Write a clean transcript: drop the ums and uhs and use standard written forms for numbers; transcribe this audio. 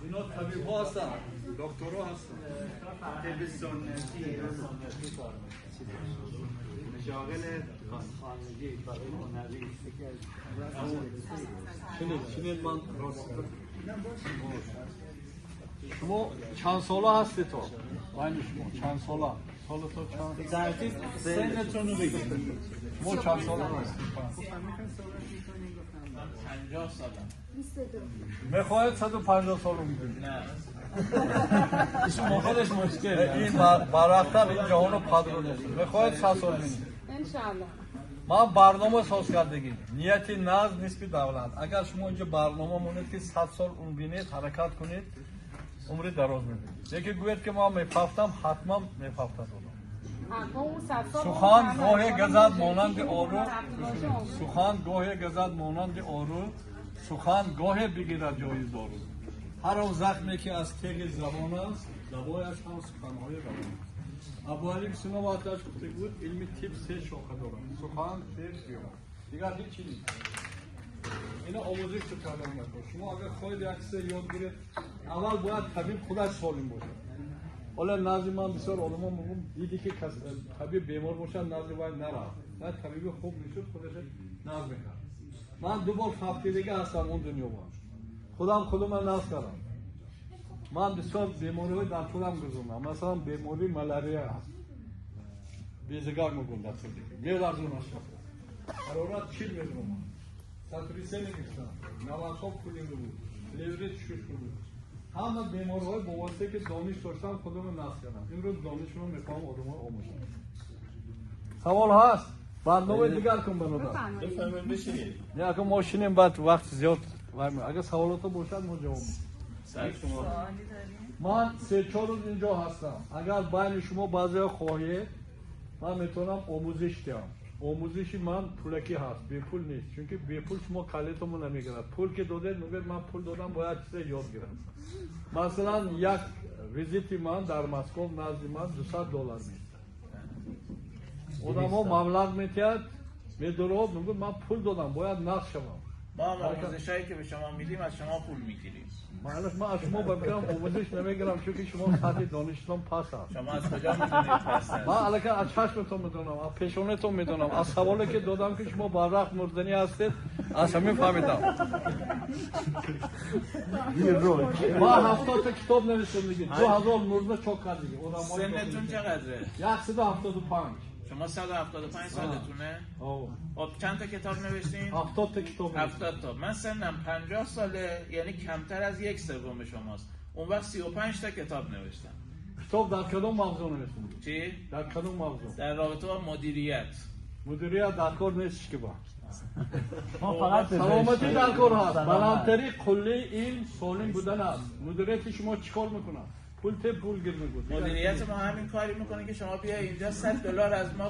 اینا طبیب ها هستن، دکترها هستن. طب سنتی، مشاغل خانگی، کارهای هنری. شنید من راست. شما چند ساله هستی تو؟ بین شما چند ساله؟ سال تو چند؟ ترتیب سنتون رو بگید. شما چند ساله هستی؟ من 50 سالم. 22. میخواید 150 سال میدونی؟ نه. شما خودش مشکل. این برختر این جهان پدرون است. میخواید 100 سال بینید. انشالله. من برنامه ساز کردگی. نیت ناز نسبی دولت. اگر شما اینجا برنامه مونید که 100 سال اون بینید، حرکت کنید، عمری دراز میبینید. یکی گوید که ما میپفتم، حتما میپفتم. سخن گاهی گزد مانند آرو، سخن گاهی گزد مانند آرو، سخن گاهی بگیرد جای دارو. هر آن زخمی که از تیغ زبان است، دوایش هم سخنهای روان است. ابوعلی سینا وقتش گفته بود علم طب سه شاخه دارد: سخن، طب، بیان. دیگر هیچی نیست. اینا آموزش تو کردن نکن. شما اگر خواهید یک چیز یاد گیرید، اول باید طبیب خودش سالم باشه. حالا نزد من بسیار آدم‌ها میگم دیدی که طبیب بیمار باشه نزد باید نرفت. نه طبیب خوب میشد خودش نزد میکرد. من دو بار فوتیدگی هستم اون دنیا با. خودم من نزد کردم. من بسیار بیماری‌های در خودم گذروندم. مثلا بیماری ملاریا هست. بیزگار میگم در خودم. میلرزون از شب. حرارت 40 میگم. ساتوریسه میگفتم. 90 پولینگ بود. لیوریت شوش بود. همه بیماری‌های با واسطه که دانش داشتم خودم رو نصب کردم. امروز دانش رو میخوام آدم‌ها آموزش. سوال هست؟ برنامه دیگر کن برادر. بفرمایید بشینید. نه اگه ما شینیم بعد وقت زیاد. اگه سوالات باشد ما جواب میدیم. من 3-4 روز اینجا هستم. اگر بین شما بعضی خواهید من میتونم آموزش دهم. آموزش من پولکی هست، بی پول نیست. چون که بی پول شما کلیتمون نمیگیرد. پول که دادید میگید من پول دادم باید چیز یاد گیرم. مثلا یک ویزیت من در مسکو نزد من $200 میشه. آدم‌ها مبلغ میتید میدورد میگه من پول دادم باید نقش شوم. ما هم آموزشایی که به شما میدیم از شما پول میگیریم. من از شما بگم آموزش نمیگیرم چون که شما سطح دانشتون پس است. شما از کجا میدونید پس است؟ من الان از چشمتون میدونم، از پیشونتون میدونم، از سوالی که دادم که شما برق مردنی هستید از همین فهمیدم. ما 70 تا کتاب نوشتم دیگه. 2000 مرده چاپ کردیم. سنتون چقدره؟ 175. شما 175 سالتونه؟ خب چند تا کتاب نوشتین؟ 70 تا کتاب. 70 تا. من سنم 50 ساله، یعنی کمتر از 1/3 شماست. اون وقت 35 تا کتاب نوشتم. کتاب در کدام موضوع نوشتین؟ چی؟ در کدام موضوع؟ در رابطه با مدیریت. مدیریت در کار نیست که با. ما فقط سلامتی در کار هست. بلندترین قله این سالم بودن است. مدیریت شما چیکار میکنه؟ پول ته پول گیر میکنه. مدیریت ما همین کاری میکنه که شما بیای اینجا $100 از ما